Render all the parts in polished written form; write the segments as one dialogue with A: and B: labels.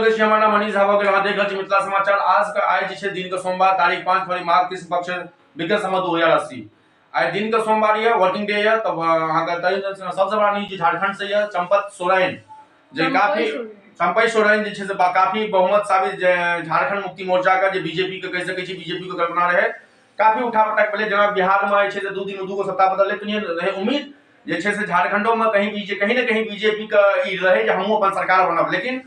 A: लगै छी। हमर नाम मनीष झा भऽ गेल। अहाँ देख रहल छी मिथिला समाचार। आज के आइ जे छै दिन के सोमवार, तारीख 5 फरवरी, माघ कृष्ण पक्ष, विगत समय 2080। आइ दिन के सोमवार यऽ, वर्किंग डे यऽ। तब अहाँके सबसँ बड़ा न्यूज झारखंड से यऽ, चंपत सोरेन जे काफी चंपई सोरेन जे छै से काफी बहुमत साबित जे झारखंड मुक्ति मोर्चा के जे बीजेपी के कहि सकै छी, बीजेपी के कल्पना रहे, काफी उठा पटक भेलै। जेना बिहारमे जे छै से 2 दिन 2 गो सत्ता बदललै, तनिए रहे उम्मीद जे छै से झारखंडोमे कहीं भी जे कहीं ने कहीं बीजेपी के ई रहै जे हमहूँ अपन सरकार बनब। लेकिन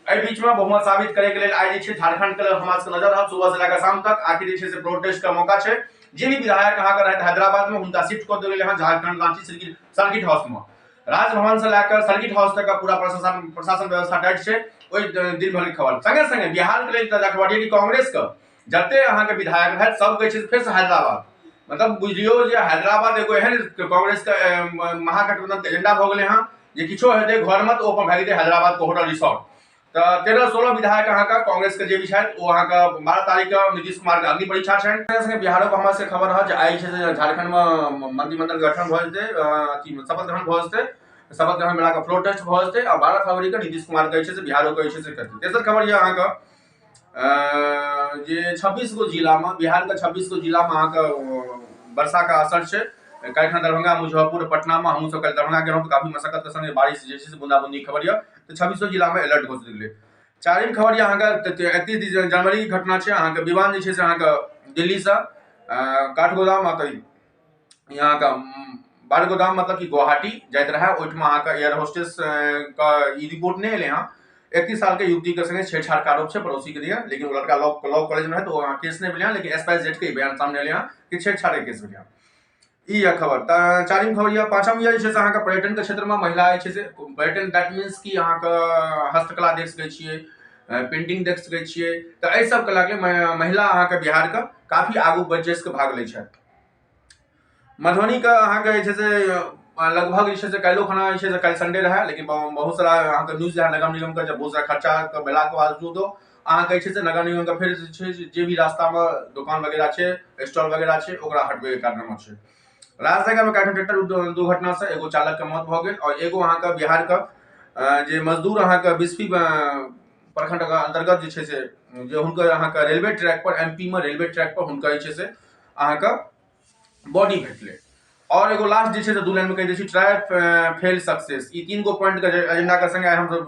A: एहि बीचमे बहुमत साबित करैके लेल आइ जे छै झारखंडके लेल हमरा सबके नजर रहत सुबह से लए कऽ शाम तक। आखिर जे छै से प्रोटेस्ट के मौका छै। जे भी विधायक अहाँके रहथि हैदराबादमे, हुनका शिफ्ट कऽ देल गेलै हँ झारखंड रांची सर्किट सर्किट हाउसमे। राजभवन से लए कऽ सर्किट हाउस तक पूरा प्रशासन प्रशासन व्यवस्था टाइट छै। ओहि दिन भरिके खबर संगे संगे बिहारके लेल ताजा खबर यऽ कि कांग्रेसके जते अहाँके विधायक रहथि सब कहै छै फेरसँ हैदराबाद। मतलब बुझियौ जे हैदराबाद एगो एहन कांग्रेसके महागठबंधनके एजेंडा भऽ गेलै हँ जे किछो हेतै घरमे तऽ ओ अपन भागि जेतै हैदराबादके होटल रिसोर्ट। तऽ 13-16 विधायक अहाँके कांग्रेसके जे भी छथि, ओ अहाँके 12 तारीखके नीतीश कुमारके अग्नि परीक्षा छनि। संगे संगे बिहारोके हमरा सबके खबर रहत जे आइ जे छै से झारखंडमे मंत्रिमंडल गठन भऽ जेतै, अथी शपथ ग्रहण भऽ जेतै। शपथ ग्रहण भेलाके फ्लोर टेस्ट भऽ जेतै आ 12 फरवरीके नीतीश कुमार कहै छै से बिहारोके जे छै से करतै। तेसर खबर यऽ अहाँके जे 26 गो जिलामे, बिहारके 26 गो जिलामे अहाँके वर्षाके असर छै। काल्हिखन दरभंगा, मुजफ्फरपुर, पटनामे, हमहूँ सब काल्हि दरभंगा गेलहुँ तऽ काफी मशक्कतके संगे बारिश जे छै से बूंदा बूंदीके खबर यऽ, तऽ छब्बीसो जिलामे अलर्ट घोषित गेलै। चारिम खबर यऽ अहाँके 31 जनवरीके घटना छै। अहाँके विमान जे छै से अहाँके दिल्लीसँ काठगोदाम, अहाँके बारगोदाम, मतलब कि गुवाहाटी जाइत रहए। ओहिठमा अहाँके एयर होस्टेस के ई रिपोर्ट नहि एलै हँ। 31 सालके युवतीके संगे छेड़छाड़के आरोप छै पड़ोसीके दिया, लेकिन ओ लड़का लॉ लॉ कॉलेजमे रहै तऽ ओ अहाँ केस नहि भेलै हँ। लेकिन स्पाइस जेटके ई बयान सामने एलै हँ कि छेड़छाड़के केस भेलै हँ। ई यऽ खबर तऽ चारिम खबर यऽ। पाँचम यऽ जे छै से अहाँके पर्यटनके क्षेत्रमे महिला जे छै से पर्यटन, that means कि अहाँके हस्तकला देख सकै छियै, पेंटिंग देख सकै छियै, तऽ एहि सब कलाके महिला अहाँके बिहारके काफी आगू बढ़ि चढ़ि कऽ भाग लै छथि। मधुबनीके अहाँके जे छै से लगभग जे छै से काल्हिओ खना जे छै से काल्हि संडे रहए, लेकिन बहुत सारा अहाँके न्यूज रहए नगर निगमके जे बहुत सारा खर्चाके भेलाके बावजूदो अहाँके जे छै से नगर निगमके फेर जे छै जे भी रास्तामे दोकान वगैरह छै, स्टॉल वगैरह छै, ओकरा हटबैके कारनामा छै। राजनगरमे काल्हि ट्रैक्टर दुर्घटनासँ एगो चालकके मौत भऽ गेल आओर एगो अहाँके बिहारके जे मजदूर अहाँके बिस्फी प्रखंडके अन्तर्गत जे छै से जे हुनकर अहाँके रेलवे ट्रैक पर, एम पी मे रेलवे ट्रैक पर हुनकर जे छै से अहाँके बॉडी भेटलै। आओर एगो लास्ट जे छै से 2 लाइनमे कहि दै छी, ट्राई फेल सक्सेस। ई 3 गो पॉइंटके एजेंडाके संगे आइ हमसब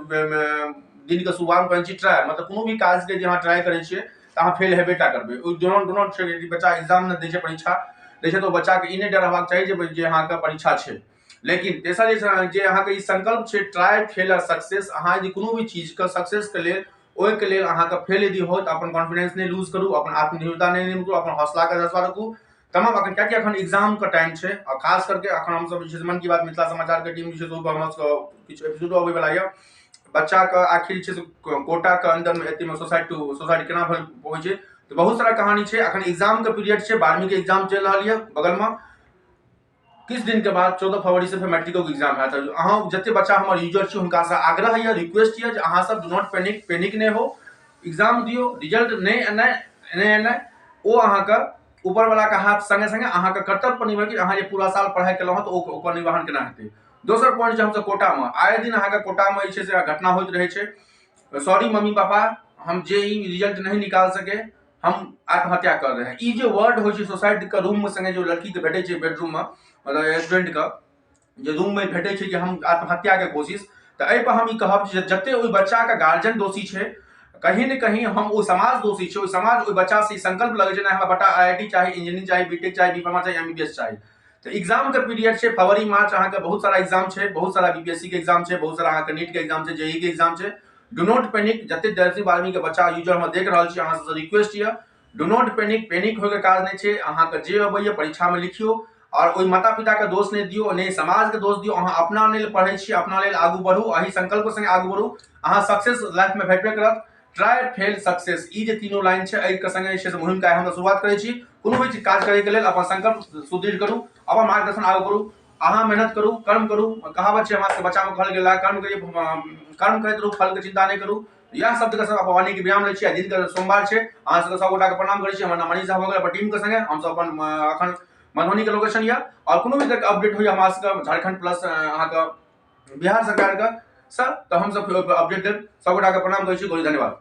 A: दिनके शुभारम्भ करै छी। ट्राई मतलब कोनो भी काजके जे अहाँ ट्राई करै छियै तऽ अहाँ फेल हेबे टा करबै। ओ do not, बच्चा एग्जाम नहि दै छै, परीक्षा दै छै, तऽ ओ बच्चाके ई नहि डर रहबाक चाही जे अहाँके परीक्षा छै। लेकिन तेसर जे छै जे अहाँके ई संकल्प छै ट्राई फेल आ सक्सेस, अहाँ यदि कोनो भी चीजके सक्सेसके लेल, ओहिके लेल अहाँके फेल यदि हो तऽ अपन कॉन्फिडेंस नहि लूज करू, अपन आत्मनिर्भरता नहि करू, अपन हौसलाके जज्बा रखू तमाम। अखन कियाकि अखन एग्जामके टाइम छै आ खास करके अखन हमसब जे छै से मन की बात मिथिला समाचारके टीम जे छै से ओहिपर हमरा सबके किछु एपिसोडो अबै वला यऽ। बच्चाके आखिर जे छै से कोटाके अन्दरमे एतेमे सोसाइटी टू सोसाइटी केना भेल होइ छै, तऽ बहुत सारा कहानी छै। अखन एग्जामके पीरियड छै, 12वींके एग्जाम चलि रहल यऽ बगलमे। किछु दिनके बाद 14 फरवरी से फेर मैट्रिकोके एग्जाम हैत। अहाँ जते बच्चा हमर यूजर छी, हुनकासँ आग्रह यऽ, रिक्वेस्ट यऽ जे अहाँ सब do not panic, panic नहि हो, एग्जाम दियौ। रिजल्ट नहि एनाइ नहि एनाइ ओ अहाँके ऊपरवलाके हाथ संगे संगे अहाँके कर्तव्य पर निर्भर कि अहाँ जे पूरा साल पढ़ाइ केलहुँ हँ तऽ ओकर निर्वहन केना हेतै। दोसर पॉइंट जे हमसब कोटामे आए दिन अहाँके कोटामे जे छै से घटना होइत रहै छै, सॉरी मम्मी पापा, हम जे ई रिजल्ट नहीं निकाल सके, हम आत्महत्या कर रहे हैं। ई जे वर्ड होइ छै सोसाइटीके रूममे संगे जो लड़कीके भेटै छै बेडरूममे, मतलब स्टूडेंटके जे रूममे भेटै छै कि हम आत्महत्याके कोशिश, तऽ एहिपर हम ई कहब जे जते ओहि बच्चाके गार्जियन दोषी छै, कहीं ने कहीं हम ओ समाज दोषी छै। ओहि समाज ओहि बच्चासँ ई संकल्प लगै छै, नहि हमरा बेटा आई I T चाही, इंजीनियरिंग चाही, बी टेक चाही, बी फार्मा चाही, एम बी बी एस चाही। तऽ एग्जामके पीरियड छै फरवरी मार्च, अहाँके बहुत सारा एग्जाम छै, बहुत सारा बी पी एस सी के एग्जाम छै, बहुत सारा अहाँके नीटके एग्जाम छै, जे ई के एग्जाम छै। Do not panic. जते 10वीं 12वींके बच्चा यूजर हम देख रहल छी, अहाँ सबसँ रिक्वेस्ट यऽ, do not panic. Panic होइके काज नहि छै। अहाँके जे अबैए परीक्षामे लिखियौ आओर ओहि माता पिताके दोष नहि दियौ, नहि समाजके दोष दियौ। अहाँ अपना लेल पढ़ै छी, अपना लेल आगू बढ़ू, एहि संकल्प संगे आगू बढ़ू, अहाँ सक्सेस लाइफमे भेटबे करत। ट्राई फेल सक्सेस, ई जे तीनों लाइन छै, एहिके संगे जे छै से मुहिमके आइ हम शुरुआत करै छी। कोनो भी काज करैके लेल अपन संकल्प सुदृढ़ करू, अपन मार्गदर्शन आगू करू, अहाँ मेहनत करू, कर्म करू। कहावत छै हमरा सबके बच्चामे कहल गेल, कर्म करियै, कर्म करैत रहू, फलके चिन्ता नहि करू। इएह शब्दके सब वाणीके विराम लै छी। आ दिनके सोमवार छै, अहाँ सबके सब गोटाके प्रणाम करै छी। हमर नाम मनीष झा भऽ गेल। अपन टीमके संगे हमसब अपन अखन मधुबनीके लोकेशन यऽ आओर कोनो भी तरहके अपडेट होइए हमरा सबके झारखंड प्लस अहाँके बिहार सरकारके से, तऽ हमसब फेर ओहि पर अपडेट देब। सब गोटाके प्रणाम करै छी, गोली धन्यवाद।